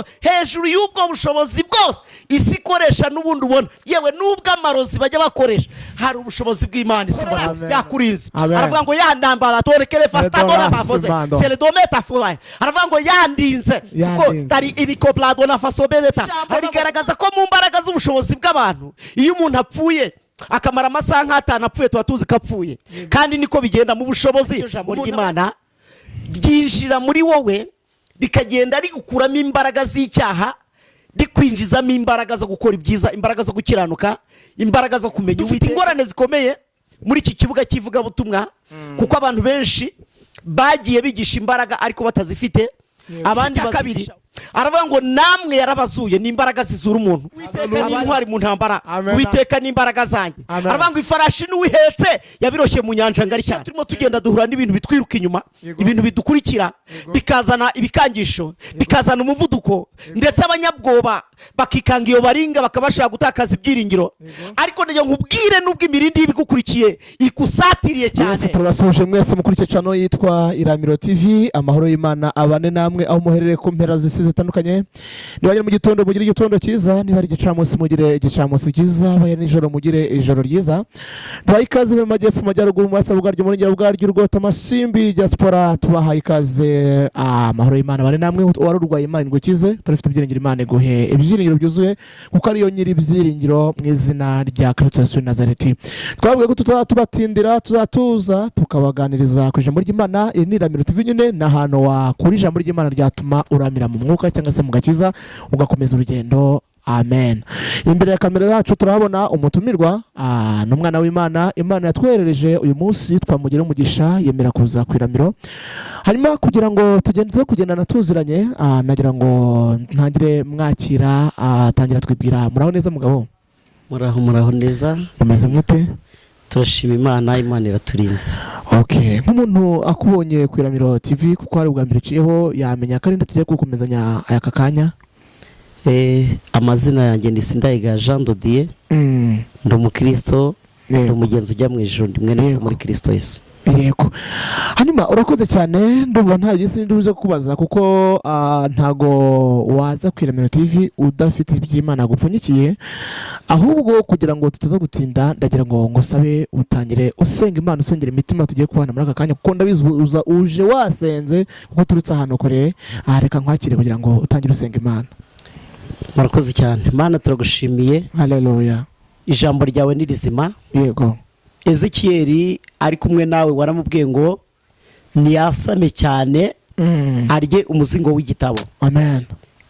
Ngo hejuru y'ubwo bushobozi bwose isi ikoresha n'ubundi ubona, yewe n'ubwo amarozi bajya bakoresha, hari ubushobozi bw'Imana isumba. Amen. Yakurinze. Amen. Aravuga ngo yandambara torekere fastadora bafoze Mando. seledometa fuwaye. Aravuga ngo yandinze kuko Yandinze. tari irikoplado na fasobeleta. Rigaragaza ko mu mbaraga z'ubushobozi bw'abantu, iyo umuntu apfuye akamara amasaha nk'atanu apfuye, tuba tuzi ko apfuye, kandi niko bigenda mu bushobozi. Ijambo ry'Imana ryinjira muri wowe, rikagenda rigukuramo imbaraga z'icyaha, rikwinjizamo imbaraga zo gukora ibyiza, imbaraga zo gukiranuka, imbaraga zo kumenya. Ufite ingorane zikomeye muri iki kibuga cy'ivugabutumwa, kuko abantu benshi bagiye bigisha imbaraga ariko batazifite. Abandi kabiri aravuga ngo namwe yarabazuye, ni imbaraga zizura umuntu. Uwiteka ni intwari mu ntambara. Amen. Uwiteka ni imbaraga zanjye. Amen. Aravuga ngo ifarashi n'uwihetse yabiroshye mu nyanja ngari cyane. Turimo tugenda duhura n'ibintu bitwiruka inyuma, ibintu bidukurikira, bikazana ibikangisho, bikazana umuvuduko, ndetse abanyabwoba bakikanga iyo baringa, bakaba bashobora gutakaza ibyiringiro. Ariko ndagira ngo nkubwire, nubwo imirindi y'ibigukurikiye ikusatiriye cyane. Mwese turabasuhuje, mwese mukurikiye channel yitwa Iramiro TV. Amahoro y'Imana abane namwe aho muherereye ku mpera z'isi zitandukanye. Niba ari mu gitondo, mugire igitondo cyiza; niba ari igicamunsi, mugire igicamunsi cyiza; abaye nijoro, mugire ijoro ryiza. Tubaha ikaze mu majyepfo, mu majyaruguru, mu burasirazuba bwaryo, mu burengero bwaryo, urwota amasimbi, diaspora, tubahaye ikaze. Amahoro y'Imana abane namwe. Wari urwaye, Imana igukize. Turafite ibyiringiro, Imana iguhe ibyiringiro byuzuye, kuko ariyo nyiri ibyiringiro, mu izina rya Kristo Yesu w'i Nazareti. Twabwiye ko tutazaba tubatindira, tuzatuza tukabaganiriza ku ijambo ry'Imana. Iri ni Iramiro TV nyine, ni ahantu wakura ijambo ry'Imana ryatuma uramira mu mwuka cyangwa se mu gakiza, ugakomeza urugendo. Amen. Imbere ya kamera zacu turahabona umutumirwa, ni umwana w'Imana Imana yatwoherereje uyu munsi. Twamugira umugisha, yemera kuza ku Iramiro. Hanyuma kugira ngo tugende kugendana tuziranye, nagira ngo ntangire mwakira, tangira twibwira. Muraho neza, mugabo? Muraho, muraho neza. Mumeze mute? Turashima Imana, Imana iraturinze. Okay, nk'umuntu akubonye ku Iramiro TV, kuko hari ubwa mbere uciyeho, yamenya ko ari ndetse tugiye gukomezanya aka kanya? Amazina yanjye ni Sindayiga Jean Dodier. Ndi umukristo, ndi umugenzi ujya mu ijuru, ndi mwene so muri Kristo Yesu. Yego, hanyuma urakoze cyane. Ndumva nta byinshi ndi buze kukubaza, kuko ntago waza ku Iramiro TV udafite iby'Imana gupfunyikiye. Ahubwo kugira ngo tutaza gutinda, ndagira ngo ngusabe utangire usenga Imana, usengera imitima tugiye kubana muri aka kanya, kuko ndabizi uza uje wasenze, kuko uturutse ahantu kure. Reka nkwakire kugira ngo utangire usenga Imana. Murakoze cyane. Mana, turagushimiye. Haleluya. Ijambo ryawe ni rizima. Ezekiyeli ari kumwe nawe, waramubwiye ngo ntiyasame cyane, arye umuzingo w'igitabo. Amen.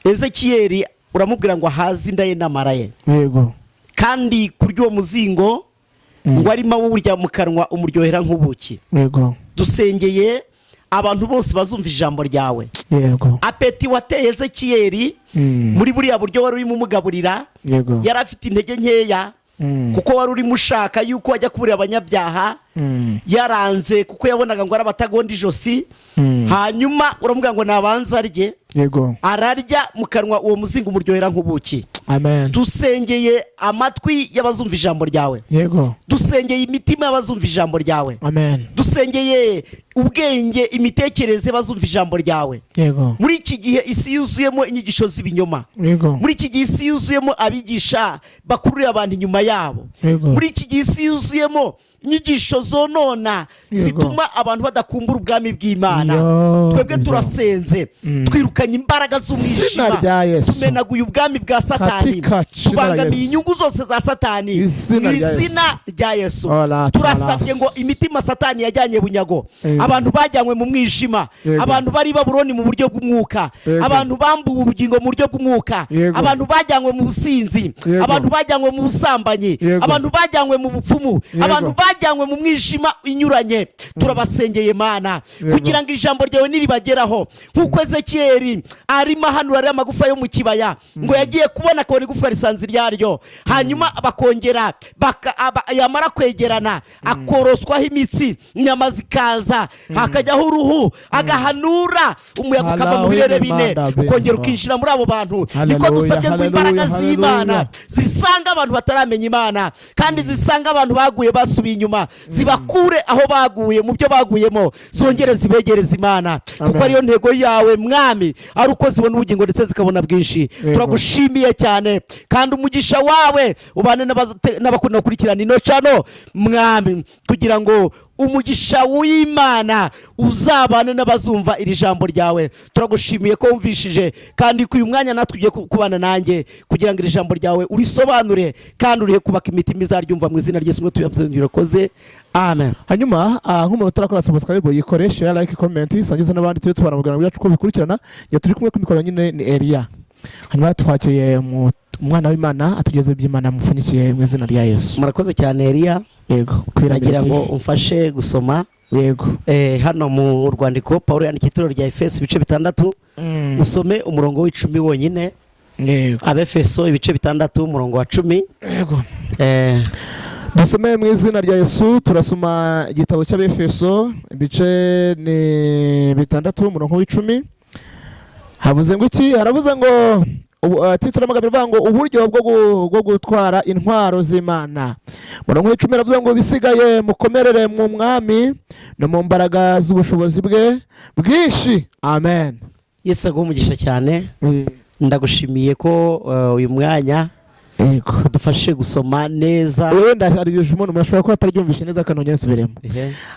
Ezekiyeli uramubwira ngo ahaze inda ye n'amara ye, kandi kurya uwo muzingo ngo arimo awurya mu kanwa umuryohera nk'ubuki. Dusengeye abantu bose bazumva ijambo ryawe. Appétit wateye Ezekiyeli muri buriya buryo wari urimo umugaburira, yari afite intege nkeya, kuko wari urimo ushaka yuko ajya kuburira abanyabyaha, yaranze kuko yabonaga ngo ari abatagonda ijosi. Hanyuma uramubwira ngo nabanze arye. Ararya, mu kanwa uwo muzingo umuryohera nk'ubuki. Amen. Dusengeye amatwi y'abazumva ijambo ryawe. Dusengeye imitima y'abazumva ijambo ryawe. Amen. Dusengeye ubwenge, imitekerereze y'abazumva ijambo ryawe. Muri iki gihe isi yuzuyemo inyigisho z'ibinyoma, muri iki gihe isi yuzuyemo abigisha bakururira abantu inyuma yabo, muri iki gihe isi yuzuyemo inyigisho zonona, zituma abantu badakumbura ubwami bw'Imana, twebwe turasenze, twirukanye imbaraga z'umwijima, Izina rya Yesu. tumenaguye ubwami bwa Satani, Katika jina la tubangamiye Yesu. inyungu zose za Satani Izina mu rya Yesu. izina rya Yesu. Ola, Turasabye talas. ngo imitima Satani yajyanye bunyago, abantu bajyanywe mu mwijima, abantu bari i Babuloni mu buryo bw'umwuka, abantu bambuwe ubugingo mu buryo bw'umwuka, abantu bajyanywe mu businzi, abantu bajyanywe mu busambanyi, abantu bajyanywe mu bupfumu, abantu bajyanywe mu mwijima inyuranye, turabasengeye, Mana, kugira ngo ijambo ryawe niribageraho, nk'uko Ezekiyeli arimo ahanura ariya magufa yo mu kibaya, ngo yagiye kubona akabona igufwa risanze iryaryo, hanyuma bakongera yamara kwegerana akoroswaho imitsi, inyama zikaza. Hakajyaho uruhu, agahanura, umuyaga ukava mu birere bine, ukongera ukinjira muri abo bantu. Niko dusabye ngo imbaraga z'Imana zisanga abantu bataramenya Imana, kandi zisanga abantu baguye basubiye inyuma, zibakure aho baguye mu byo baguyemo, zongere zibegereze Imana, kuko ariyo ntego yawe, Mwami, ari uko zibona ubugingo ndetse zikabona bwinshi. Turagushimiye cyane, kandi umugisha wawe ubane n'abakunda gukurikirana ino channel, Mwami, kugira ngo umugisha w'Imana uzabane n'abazumva iri jambo ryawe. Turagushimiye ko wumvishije, kandi ko uyu mwanya natwe ugiye kubana nanjye kugira ngo iri jambo ryawe urisobanure kandi urihe kubaka imitima izaryumva. Mu izina ry'Yesu turakoze, amen. Hanyuma nk'umuntu utarakora subscribe, yikore, share, like, comment, sangiza n'abandi, tujye tubana mu biganiro byacu uko bikurikirana. Njye turi kumwe ku mikoro nyine ni Elia. Hanyuma twakiriye umwana w'Imana atugeze iby'Imana yamupfunyikiye mu izina rya Yesu. Murakoze cyane, Eliya. Yego. Nagira ngo umfashe gusoma hano mu rwandiko Paul yandikiye itorero rya Efeso, ibice 6, usome umurongo wa 10 wonyine. Abefeso ibice 6, umurongo wa 10. Yego. Dusome mu izina rya Yesu. Turasoma igitabo cy'Abefeso, ibice ni 6, umurongo wa 10. Havuze ngo iki? Haravuze ngo titre y'amagambo ivuga ngo uburyo bwo gutwara intwaro z'Imana. Umurongo wa 10 aravuze ngo: "Bisigaye mukomerere mu Mwami no mu mbaraga z'ubushobozi bwe bwinshi." Amen. Yesu aguhe umugisha cyane. Ndagushimiye ko uyu mwanya udufashe gusoma neza. Wenda hari umuntu ashobora kuba ataryumvishe neza, akanongera nsubiremo.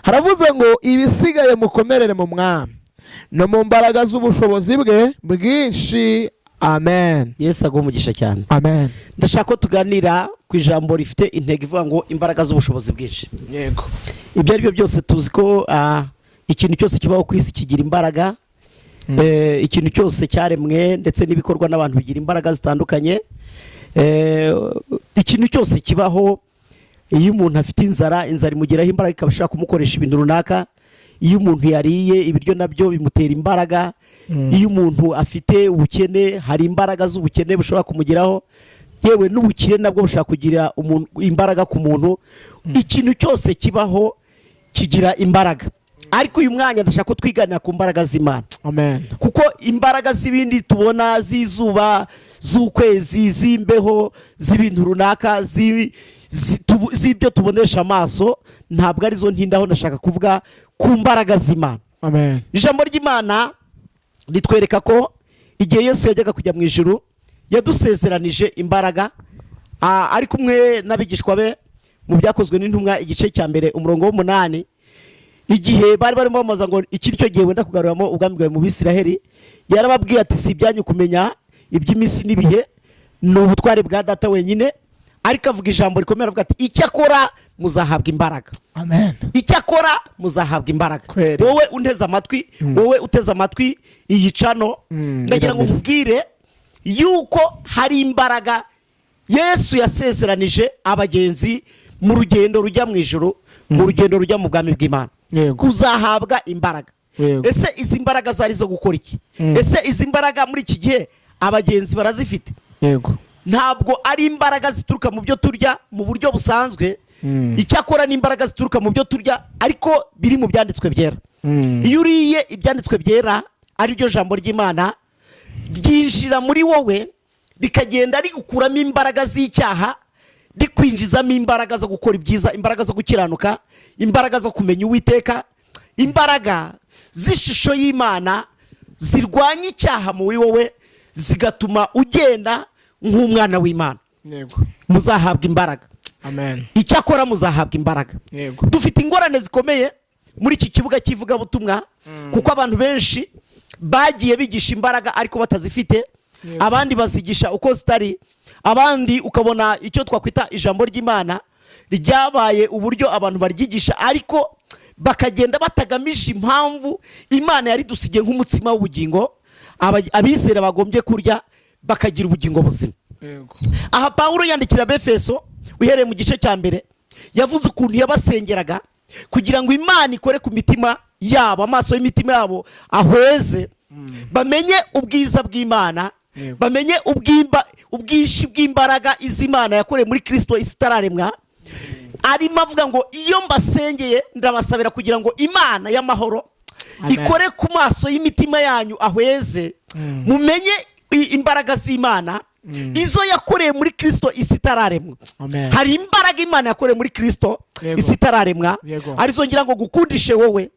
Haravuze ngo: "Ibisigaye mukomerere mu Mwami no mu mbaraga z'ubushobozi bwe bwinshi." Amen. Yesu aguhe umugisha cyane. Amen. Ndashaka ko tuganira ku ijambo rifite intego ivuga ngo imbaraga z'ubushobozi bwinshi. Ibyo ari byo byose, tuzi ko ikintu cyose kibaho ku isi kigira imbaraga. Ikintu cyose cyaremwe ndetse n'ibikorwa n'abantu bigira imbaraga zitandukanye. Ikintu cyose kibaho, iyo umuntu afite inzara, inzara imugiraho imbaraga, ikaba ishobora kumukoresha ibintu runaka. Iyo umuntu yariye ibiryo, nabyo bimutera imbaraga. Iyo umuntu afite ubukene, hari imbaraga z'ubukene bushobora kumugeraho. Yewe n'ubukire nabwo bushobora kugira imbaraga ku muntu. Ikintu cyose kibaho kigira imbaraga, ariko uyu mwanya ndashaka ko twiganira ku mbaraga z'Imana. Amen. Kuko imbaraga z'ibindi tubona, z'izuba, z'ukwezi, z'imbeho, z'ibintu runaka, z'ibyo tubonesha amaso, ntabwo arizo ntindaho. Ndashaka kuvuga ku mbaraga z'Imana. Amen. Ijambo ry'Imana ritwereka ko igihe Yesu yajyaga kujya mu ijuru, yadusezeranije imbaraga ari kumwe n'abigishwa be. Mu Byakozwe n'Intumwa, igice cya 1, umurongo wa 8, igihe bari barimo bamaza ngo: "Iki ni cyo gihe wenda kugaruramo ubwami bwawe mu Bisiraheli?" Yarababwiye ati: "Si ibyanyu kumenya iby'iminsi n'ibihe, ni ubutware bwa Data wenyine." Ariko avuga ijambo rikomeye, aravuga ati: "Icyakora muzahabwa imbaraga." Amen. Icyakora muzahabwa imbaraga. Kweri. Wowe unteze amatwi, wowe uteze amatwi iyi channel, ndagira ngo Iramira. nkubwire yuko hari imbaraga Yesu yasezeranije abagenzi mu rugendo rujya mu ijuru, mu rugendo rujya mu bwami bw'Imana. Uzahabwa imbaraga. Ese izi mbaraga zari zo gukora iki? Ese izi mbaraga muri iki gihe abagenzi barazifite? Ntabwo ari imbaraga zituruka mu byo turya mu buryo busanzwe. Icyakora ni imbaraga zituruka mu byo turya, ariko biri mu byanditswe byera. Iyo uriye ibyanditswe byera, ari byo jambo ry'Imana, ryinjira muri wowe, rikagenda rigukuramo imbaraga z'icyaha, rikwinjizamo imbaraga zo gukora ibyiza, imbaraga zo gukiranuka, imbaraga zo kumenya Uwiteka, imbaraga z'ishusho y'Imana zirwanya icyaha muri wowe, zigatuma ugenda nk'umwana w'Imana. Muzahabwa imbaraga. Amen. Icyakora muzahabwa imbaraga. Dufite ingorane zikomeye muri iki kibuga cy'ivugabutumwa, kuko abantu benshi bagiye bigisha imbaraga ariko batazifite. Abandi bazigisha uko zitari, abandi ukabona icyo twakwita ijambo ry'Imana ryabaye uburyo abantu baryigisha, ariko bakagenda batagamije impamvu Imana yaridusigiye nk'umutsima w'ubugingo abizera bagombye kurya bakagira ubugingo buzima. Aha Pawulo yandikira Abefeso, uhereye mu gice cya 1, yavuze ukuntu yabasengeraga kugira ngo Imana ikore ku mitima yabo, amaso y'imitima yabo ahweze, bamenye ubwiza bw'Imana, bamenye ubwinshi bw'imbaraga izi Imana yakoreye muri Kirisito isi itararemwa. Arimo avuga ngo iyo mbasengeye ndabasabira kugira ngo Imana y'amahoro Amen. ikore ku maso y'imitima yanyu ahweze, mumenye imbaraga z'Imana, izo yakoreye muri Kirisito isi itararemwa. Amen. Hari imbaraga Imana yakoreye muri Kirisito isi itararemwa, arizo ngira ngo gukundishe wowe,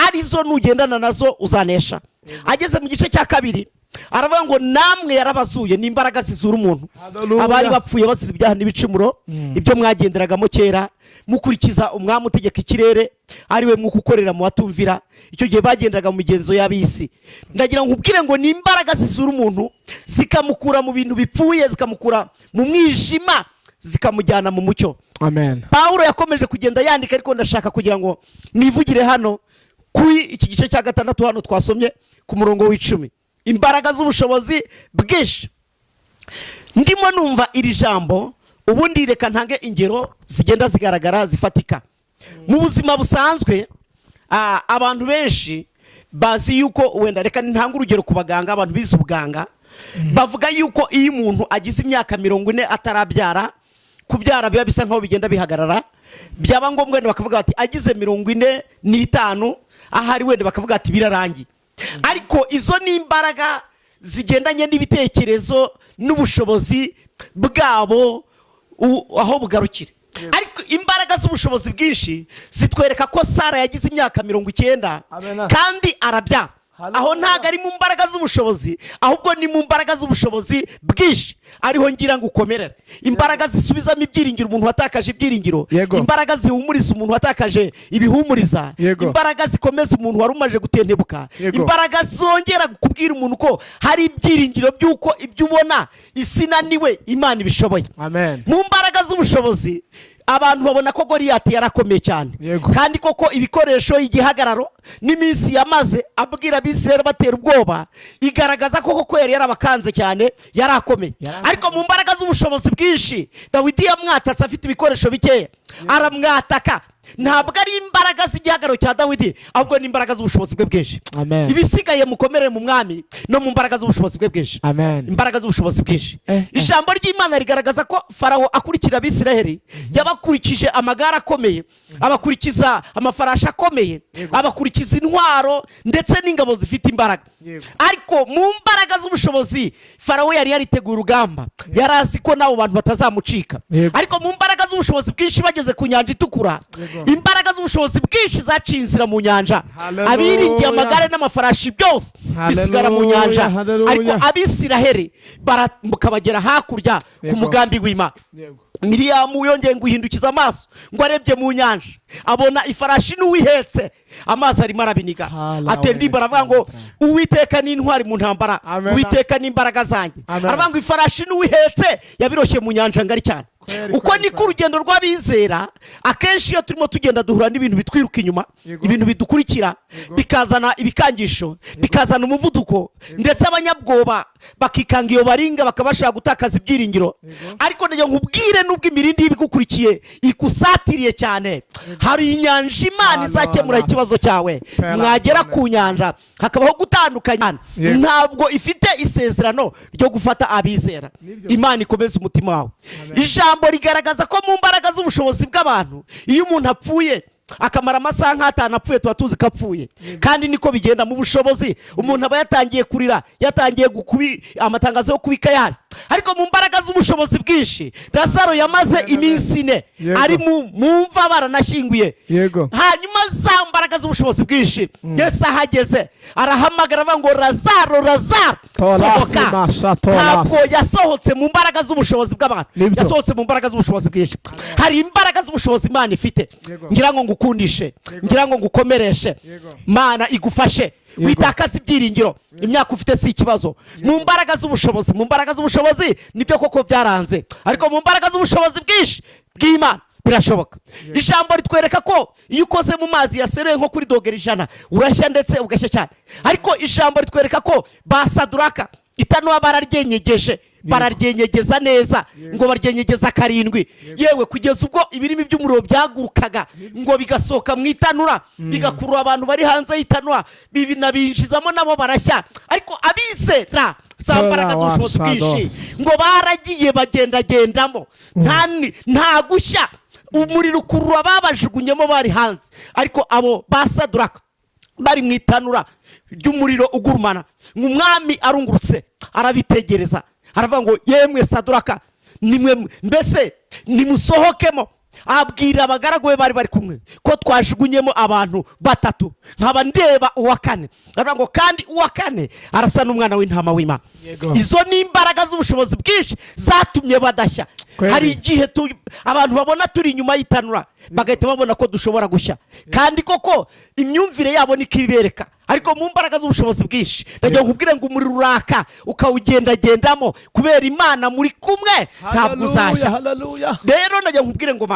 arizo nugendana nazo uzanesha. Ageze mu gice cya kabiri aravuga ngo namwe yarabazuye, ni imbaraga zizura umuntu. Hallelujah. Abari bapfuye bazize ibyaha n'ibicumuro, ibyo mwagenderagamo kera mukurikiza umwami utegeka ikirere, ari we mwuka ukorera mu batumvira. Icyo gihe bagendaga mu migenzo y'ab'isi. Ndagira ngo nkubwire ngo ni imbaraga zizura umuntu, zikamukura mu bintu bipfuye, zikamukura mu mwijima, zikamujyana mu mucyo. Amen. Pawulo yakomeje kugenda yandika, ariko ndashaka kugira ngo nivugire hano kuri iki gice cya gatandatu hano twasomye ku murongo w'10, imbaraga z'ubushobozi bwinshi. Ndimo numva iri jambo, ubundi reka ntange ingero zigenda zigaragara zifatika mu buzima busanzwe. Abantu benshi bazi yuko, wenda reka ntange urugero ku baganga, abantu bize ubuganga bavuga yuko iyo umuntu agize imyaka 40 atarabyara, kubyara biba bisa nkaho bigenda bihagarara. Byaba ngombwa wenda bakavuga bati agize 45 ahari, wenda bakavuga ati birarangiye. Ariko izo ni imbaraga zigendanye n'ibitekerezo n'ubushobozi bwabo aho bugarukira. Ariko imbaraga z'ubushobozi bwinshi zitwereka ko Sara yagize imyaka 90 Amen. kandi arabyara. Hallelujah. Aho ntabwo ari mu mbaraga z'ubushobozi, ahubwo ni mu mbaraga z'ubushobozi bwinshi, ariho ngira ngo ukomerere. Imbaraga zisubizamo ibyiringiro umuntu watakaje ibyiringiro, imbaraga zihumuriza umuntu watakaje ibihumuriza, imbaraga zikomeza umuntu wari umaze gutentebuka, imbaraga zongera kubwira umuntu ko hari ibyiringiro by'uko ibyo ubona isi inaniwe, Imana ibishoboye. Amen. Mu mbaraga z'ubushobozi abantu babona ko Goriyati yarakomeye cyane. Kandi koko ibikoresho, igihagararo n'iminsi yamaze abwira Abisirayeli batera ubwoba igaragaza ko koko yari yarabakanze cyane, yari akomeye. Ariko mu mbaraga z'ubushobozi bwinshi Dawidi yamwatatse afite ibikoresho bikeya, aramwataka. Ntabwo ari imbaraga z'igihagararo cya Dawidi, ahubwo ni imbaraga z'ubushobozi bwe bwinshi. Amen. Ibisigaye mukomerere mu Mwami no mu mbaraga z'ubushobozi bwe bwinshi. Amen. Imbaraga z'ubushobozi bwinshi. Ijambo ry'Imana rigaragaza ko Farawo akurikira Abisiraheli yabakurikije amagare akomeye, abakurikiza amafarashi akomeye, abakurikiza intwaro ndetse n'ingabo zifite imbaraga. Ariko mu mbaraga z'ubushobozi Farawo yari yariteguye urugamba, yari azi ko n'abo bantu batazamucika. Ariko mu mbaraga z'ubushobozi bwinshi bageze ku Nyanja Itukura, imbaraga z'ubushobozi bwinshi zaciye inzira mu nyanja. Hallelujah. Abiringiye amagare n'amafarashi byose bisigara mu nyanja, Hallelujah. ariko Abisiraheli barambuka bagera hakurya ku mugambi w'Imana. Miriyamu yongeye guhindukiza amaso ngo arebye mu nyanja, abona ifarashi n'uwihetse, amazi arimo arabiniga. Hallelujah. Atera indirimbo aravuga ngo Uwiteka ni intwari mu ntambara, Amen. Uwiteka ni imbaraga zanjye. Amen. Aravuga ngo ifarashi n'uwihetse yabiroshye mu nyanja ngari cyane. Kweri, Uko kweri, niko kweri. urugendo rw'abizera, akenshi iyo turimo tugenda duhura n'ibintu bitwiruka inyuma, ibintu bidukurikira, bikazana ibikangisho, bikazana umuvuduko, ndetse abanyabwoba bakikanga iyo baringa, bakaba bashaka gutakaza ibyiringiro. Ariko ndagira ngo nkubwire, nubwo imirindi y'ibigukurikiye ikusatiriye cyane, hari inyanja Imana izakemura ikibazo cyawe. Pera Mwagera Amen. ku nyanja hakabaho gutandukanya. Ntabwo ifite isezerano ryo gufata abizera. Nibyo. Imana ikomeze umutima wawe. Amen. Ijambo rigaragaza ko mu mbaraga z'ubushobozi bw'abantu iyo umuntu apfuye akamara amasaha nk'atanu apfuye, tuba tuzi ko apfuye, kandi niko bigenda. Mu bushobozi umuntu aba yatangiye kurira, yatangiye amatangazo yo kubika yari. Ariko mu mbaraga z'ubushobozi bwinshi Lazaro yamaze iminsi 4 ari mu mva baranashyinguye. Hanyuma za mbaraga z'ubushobozi bwinshi, Yesu ahageze arahamagara avuga ngo Lazaro, Lazaro, Torasi sohoka. masha, torasi. Ntabwo yasohotse mu mbaraga z'ubushobozi bw'abantu, yasohotse mu mbaraga z'ubushobozi bwinshi. Hari imbaraga z'ubushobozi Imana ifite. Ngira ngo ngukundishe, ngira ngo ngukomereshe. Mana igufashe. Witakaza ibyiringiro, imyaka ufite si ikibazo. Mu mbaraga z'ubushobozi, mu mbaraga z'ubushobozi nibyo koko byaranze, ariko mu mbaraga z'ubushobozi bwinshi bw'Imana birashoboka. Ijambo ritwereka ko iyo ukoze mu mazi yaseruye nko kuri dogere 100 urashya, ndetse ugashya cyane. Ariko ijambo ritwereka ko ba Saduraka itanuba bararyenyegeje, bararyenyegeza neza, ngo baryenyegeza karindwi, yewe kugeza ubwo ibirimi by'umuriro byagurukaga ngo bigasohoka mu itanura, bigakurura abantu bari hanze y'itanura, binabinjizamo nabo barashya. Ariko abizera za mbaraga z'ubushobozi bwinshi ngo baragiye bagendagendamo, nta gushya. Umuriro ukurura babajugunyemo bari hanze, ariko abo ba Saduraka bari mu itanura ry'umuriro ugurumana. Umwami arungurutse arabitegereza, aravuga ngo: "Yemwe Saduraka, nimwe mbese nimusohokemo." Abwira abagaragu be bari bari kumwe ko twajugunyemo abantu batatu, nkaba ndeba uwa kane. Aravuga ngo kandi uwa kane arasa n'umwana w'intama w'Imana. Izo ni imbaraga z'ubushobozi bwinshi zatumye badashya. Hari igihe abantu babona turi inyuma y'itanura, bagahita babona ko dushobora gushya, kandi koko imyumvire yabo niko ibibereka. Ariko mu mbaraga z'ubushobozi bwinshi, ndagira ngo nkubwire ngo umuriro uraka ukawugendagendamo, kubera Imana muri kumwe ntabwo uzashya. Haleluya. Rero ndagira ngo nkubwire ngo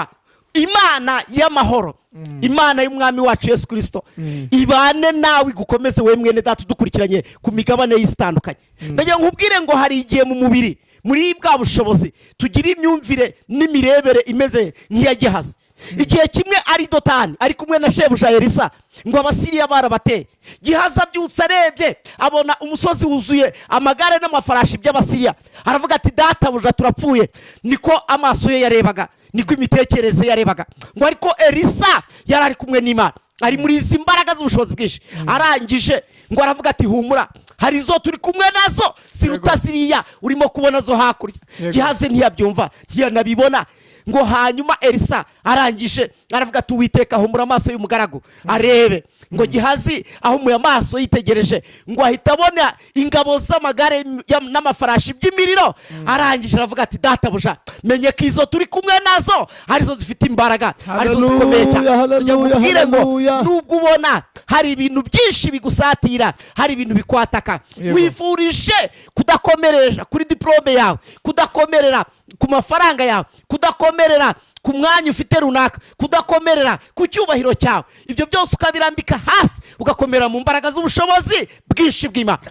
Imana y'amahoro, Imana y'Umwami wacu Yesu Kirisito, ibane nawe, igukomeze, we mwene data udukurikiranye ku migabane y'isi itandukanye. Ndagira ngo nkubwire ngo hari igihe mu mubiri, muri bwa bushobozi, tugira imyumvire n'imirebere imeze nk'iya Gihazi. Igihe kimwe ari Dotani ari kumwe na shebuja Elisa, ngo Abasiriya barabateye. Gihazi abyutse arebye, abona umusozi wuzuye amagare n'amafarashi by'Abasiriya, aravuga ati: "Databuja, turapfuye." Niko amaso ye yarebaga, niko imitekerereze yarebaga. Ngo ariko Elisa yari ari kumwe n'Imana, ari muri izi mbaraga z'ubushobozi bwinshi. Arangije ngo aravuga ati: "Humura, hari izo turi kumwe nazo ziruta ziriya urimo kubona zo hakurya." Gihazi ntiyabyumva, ntiyanabibona. Ngo hanyuma Elisa arangije aravuga ati: "Uwiteka, ahumura amaso y'umugaragu arebe." Ngo Gihazi ahumuye amaso yitegereje, ngo ahita abona ingabo z'amagare n'amafarashi by'imiriro. Arangije aravuga ati: "Databuja, menye ko izo turi kumwe nazo arizo zifite imbaraga, arizo zikomeye cyane." Haleluya. Kugira ngo nkubwire ngo Haleluya. nubwo ubona hari ibintu byinshi bigusatira, hari ibintu bikwataka, wifurije kudakomeresha kuri diporome yawe, kudakomerera ku mafaranga yawe, kudakomerera ku mwanya ufite runaka, kudakomerera ku cyubahiro cyawe, ibyo byose ukabirambika hasi, ugakomera mu mbaraga z'ubushobozi bwinshi bw'Imana,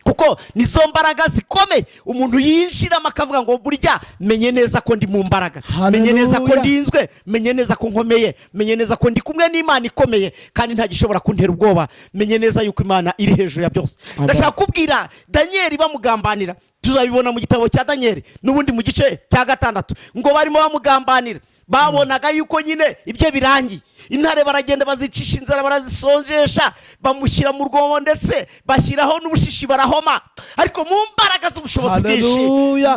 kuko nizo mbaraga zikomeye umuntu yinjiramo akavuga ngo: "Burya menye neza ko ndi mu mbaraga, menye neza ko ndinzwe, menye neza ko nkomeye, menye neza ko ndi kumwe n'Imana ikomeye kandi nta gishobora kuntera ubwoba, menye neza yuko Imana iri hejuru ya byose." Amen. Ndashaka kubwira Daniyeli bamugambanira, tuzabibona mu gitabo cya Daniyeli n'ubundi mu gice cya 6. Ngo barimo bamugambanira, babonaga yuko nyine ibyo birangiye. Intare baragenda bazicisha inzara, barazisonjesha, bamushyira mu rwobo, ndetse bashyiraho n'ubushishi barahoma. Ariko mu mbaraga z'ubushobozi bwinshi,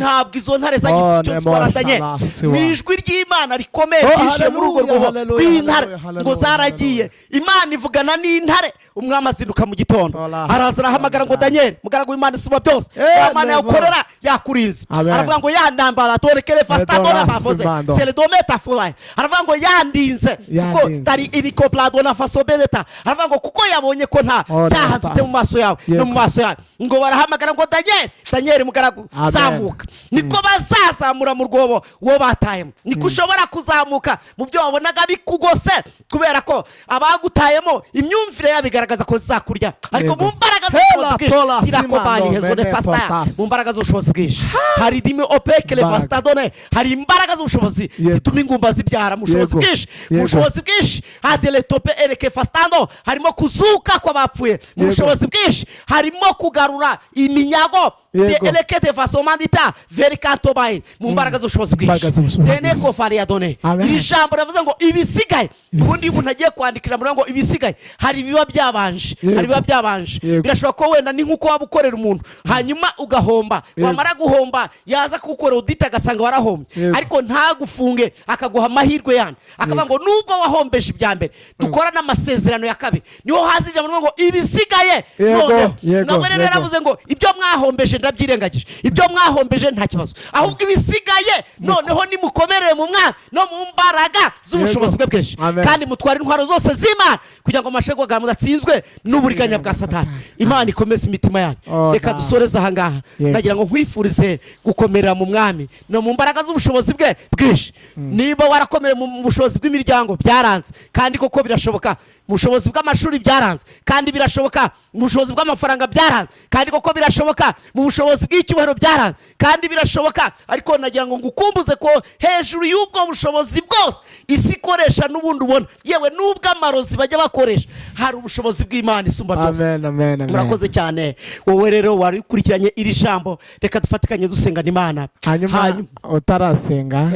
ntabwo izo ntare zagize Oh, icyo nemo zitwara Daniyeli. shalasiwa. Mu ijwi ry'Imana rikomeye Oh, ryinjiye muri urwo haleluya, rwobo haleluya, rw'intare, haleluya, haleluya, ngo zaragiye. Imana ivugana n'intare. Umwami azinduka mu gitondo, Hola. araza arahamagara ngo: "Daniyeli, mugaragu w'Imana isumba byose, ya Mana nemo. yakorera yakurinze." Amen. Aravuga ngo yandambara torekere fastadora Edora bavuze simando. seledometa fubaye. Aravuga ngo yandinze kuko Yandinze. tari iriko pladona fasobedeta. Aravuga ngo kuko yabonye ko nta Oh, cyaha nta mfite mu maso yawe no mu maso yawe. Ngo barahamagara ngo: "Daniyeli, Daniyeli mugaragu, Amen. zamuka." Niko bazazamura mu rwobo uwo batayemo, niko ushobora kuzamuka mu byo wabonaga bikugose, kubera ko abagutayemo imyumvire yabo igaragaza ko zizakurya. Ariko mu mbaraga Hela z'ubushobozi tola bwinshi irakobani simando hezone mene fasta postas. mu mbaraga z'ubushobozi bwinshi hari dimi opekele Imbaraga. fastadone. Hari imbaraga z'ubushobozi zituma ingumba zibyara mu bushobozi bwinshi. Mu bushobozi bwinshi hadeletope ereke fastando, harimo kuzuka kw'abapfuye. Mu bushobozi bwinshi harimo kugarura iminyago de elekete fasomandita verikantobaye. Mu mbaraga z'ubushobozi bwinshi Imbaraga z'ubushobozi dene bwinshi. kofariya done. Amen. Iri jambo rivuze ngo ibisigaye. Ubundi iyo umuntu agiye kwandikira muri ngo ibisigaye, hari ibiba byabanje, hari ibiba byabanje. Birashoboka ko wenda ni nk'uko waba ukorera umuntu, hanyuma ugahomba. Wamara guhomba, yaza kugukorera audit agasanga warahombye, ariko ntagufunge, akaguha amahirwe yandi, akavuga ngo: "Nubwo wahombeje ibya mbere, dukora n'amasezerano ya kabiri." Niho haza ijambo rivuga ngo ibisigaye. Noneho nawe rero yaravuze ngo: "Ibyo mwahombeje ndabyirengagije, ibyo mwahombeje nta kibazo, ahubwo ibisigaye noneho nimukomerere mu Mwami no mu mbaraga z'ubushobozi bwe bwinshi, Amen. kandi mutware intwaro zose z'Imana kugira ngo mubashe guhagarara mudatsinzwe n'uburiganya bwa Satani." Imana ikomeze imitima yanyu. Oh, Reka na. dusoreze ahangaha. Ndagira ngo nkwifurize gukomerera mu Mwami no mu mbaraga z'ubushobozi bwe bwinshi. Niba warakomereye mu bushobozi bw'imiryango byaranze, kandi koko birashoboka mu Mu bushobozi bw'amashuri byaranze, kandi birashoboka. Mu bushobozi bw'amafaranga byaranze, kandi koko birashoboka. Mu bushobozi bw'icyubahiro byaranze, kandi birashoboka. Ariko nagira ngo ngukumbuze ko hejuru y'ubwo bushobozi bwose isi ikoresha n'ubundi ubona, yewe n'ubw'amarozi bajya bakoresha, hari ubushobozi bw'Imana isumba byose. Amen, amen, amen. Murakoze cyane. Wowe rero wari ukurikiranye iri jambo, reka dufatikanye dusengana Imana. Hanyuma utarasenga,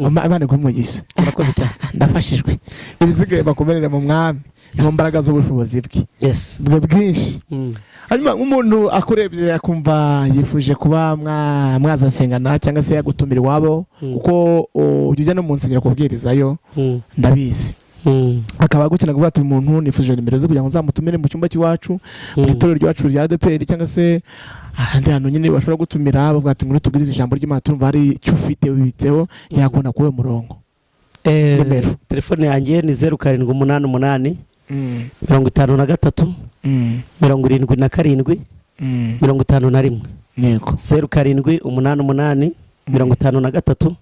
Imana iguhe umugisha. Murakoze cyane. Ndafashijwe. Ibisigaye bakomerere mu Mwami, mu mbaraga z'ubushobozi bwe bwe bwinshi. Hanyuma nk'umuntu akurebye akumva yifuje kuba mwazasengana cyangwa se yagutumira iwabo, kuko ujya ujya no mu nsengero kubwirizayo, ndabizi, akaba agukina kuvuga ati: "Umuntu nifuje nimero ze kugira ngo nzamutumire mu cyumba cy'iwacu, mu itorero ryacu rya ADEPR," cyangwa se ahandi hantu nyine bashobora gutumira, bavuga ati: "Ngwino tubwirize ijambo ry'Imana, turumva hari icyo ufite wibitseho." Yakubona kuri uwo murongo? Nimero. Telefone yanjye ni 0788 53 77 51. 0788 53 77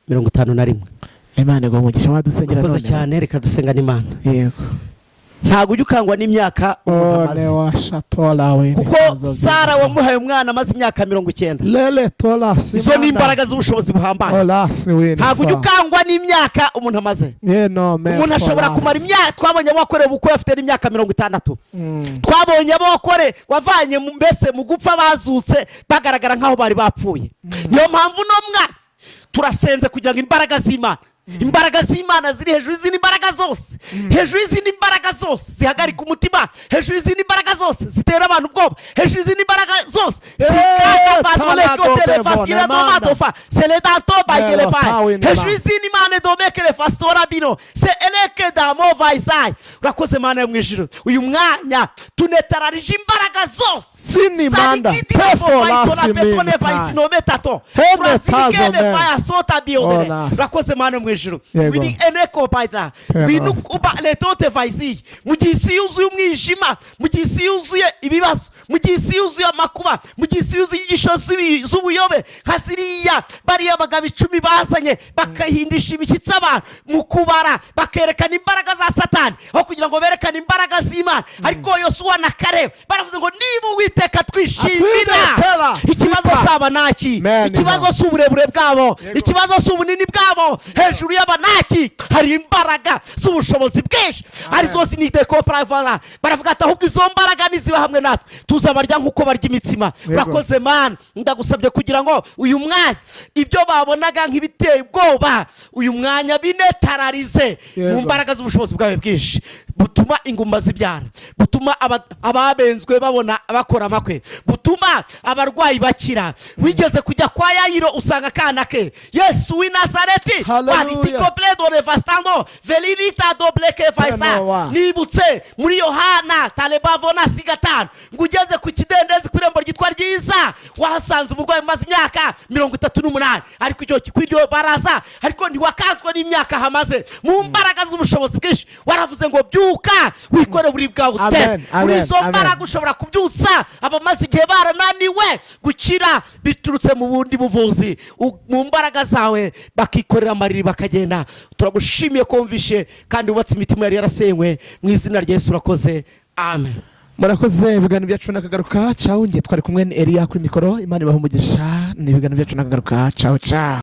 51. Imana iguhe umugisha. Wadusengera Murakoze noneho? cyane. Reka dusengane Imana. Yego. Ntabwo ujya ukangwa n'imyaka umuntu one amaze, wa we kuko Sara wamuhaye umwana amaze imyaka 90. Lele tola. Izo ni imbaraga z'ubushobozi buhambaye. Ola siwini. Ntabwo ujya ukangwa n'imyaka umuntu amaze. Yeno me. Umuntu ashobora kumara imyaka, twabonye abo wakorewe ubukwe bafite n'imyaka 60. Twabonye abo wakore wavanye mbese mu gupfa bazutse bagaragara nk'aho bari bapfuye. Niyo mpamvu uno mwana turasenze kugira ngo imbaraga z'Imana, imbaraga z'Imana ziri hejuru y'izindi mbaraga zose, hejuru y'izindi mbaraga zose zihagarika umutima, hejuru y'izindi mbaraga zose zitera abantu ubwoba, hejuru y'izindi mbaraga zose zikanga abantu, hejuru y'izindi mane domekere fastora bino se eleke damo vayisayi. Urakoze Mana yo mu ijuru. Uyu mwanya tunetararije imbaraga zose. Sini manda, pefo la simini tai. Hene tazo men. Olas. Urakoze Mana yo mu ijuru. Yego. Wini eneko baita. Pera. Winu uba letote vayizi. Mu gihe isi yuzuye umwijima, mu gihe isi yuzuye ibibazo, mu gihe isi yuzuye amakuba, mu gihe isi yuzuye inyigisho z'ubuyobe nka ziriya bariya bagabo 10 bazanye, bakahindisha imishyitsi abantu mu kubara, bakerekana imbaraga za Satani aho kugira ngo berekane imbaraga z'Imana. Ariko Yosuwa na Kalebu baravuze ngo: "Niba Uwiteka twishimira, Atwidetera. ikibazo Sipa. si Abanaki, Men, ikibazo si uburebure bwabo, ikibazo si ubunini bwabo. Hejuru y'Abanaki hari imbaraga z'ubushobozi bwinshi, arizo siniteko pravara." Baravuga ati: "Ahubwo izo mbaraga niziba hamwe natwe, tuzabarya nk'uko barya imitsima." Urakoze Mana. Ndagusabye kugira ngo uyu mwanya ibyo babonaga nk'ibiteye ubwoba, uyu mwanya binetararize mu mbaraga z'ubushobozi bwawe bwinshi, butuma ingumba zibyara, butuma ababenzwe babona bakora amakwe, butuma abarwayi bakira. Wigeze kujya kwa Yayiro usanga akana ke, Yesu w'i Nazareti. Hallelujah. Wanitiko bledo revastando velirita dobleke vaisa. Tenowa. Nibutse muri Yohana talebavona si 5 ngo ugeze ku kidendezi ku irembo ryitwa Ryiza, wahasanze umurwayi umaze imyaka 38, ariko icyo ku iryo baraza, ariko ntiwakanzwe n'imyaka hamaze. Mu mbaraga z'ubushobozi bwinshi waravuze ngo: "Byuka wikore buri bwawe ute." Amen, amen, Muri izo amen. mbaraga ushobora kubyutsa abamaze igihe barananiwe gukira biturutse mu bundi buvuzi. Mu mbaraga zawe bakikorera amariri bakagenda. Turagushimiye ko wumvishe kandi wubatse imitima yari yarasenywe. Mu izina rya Yesu urakoze, amen. Murakoze. Ibiganiro byacu nakagaruka. Cawu. Ngiye, twari kumwe na Eliya kuri mikoro. Imana ibaha umugisha. Ni ibiganiro byacu nakagaruka. Cawu, cawu.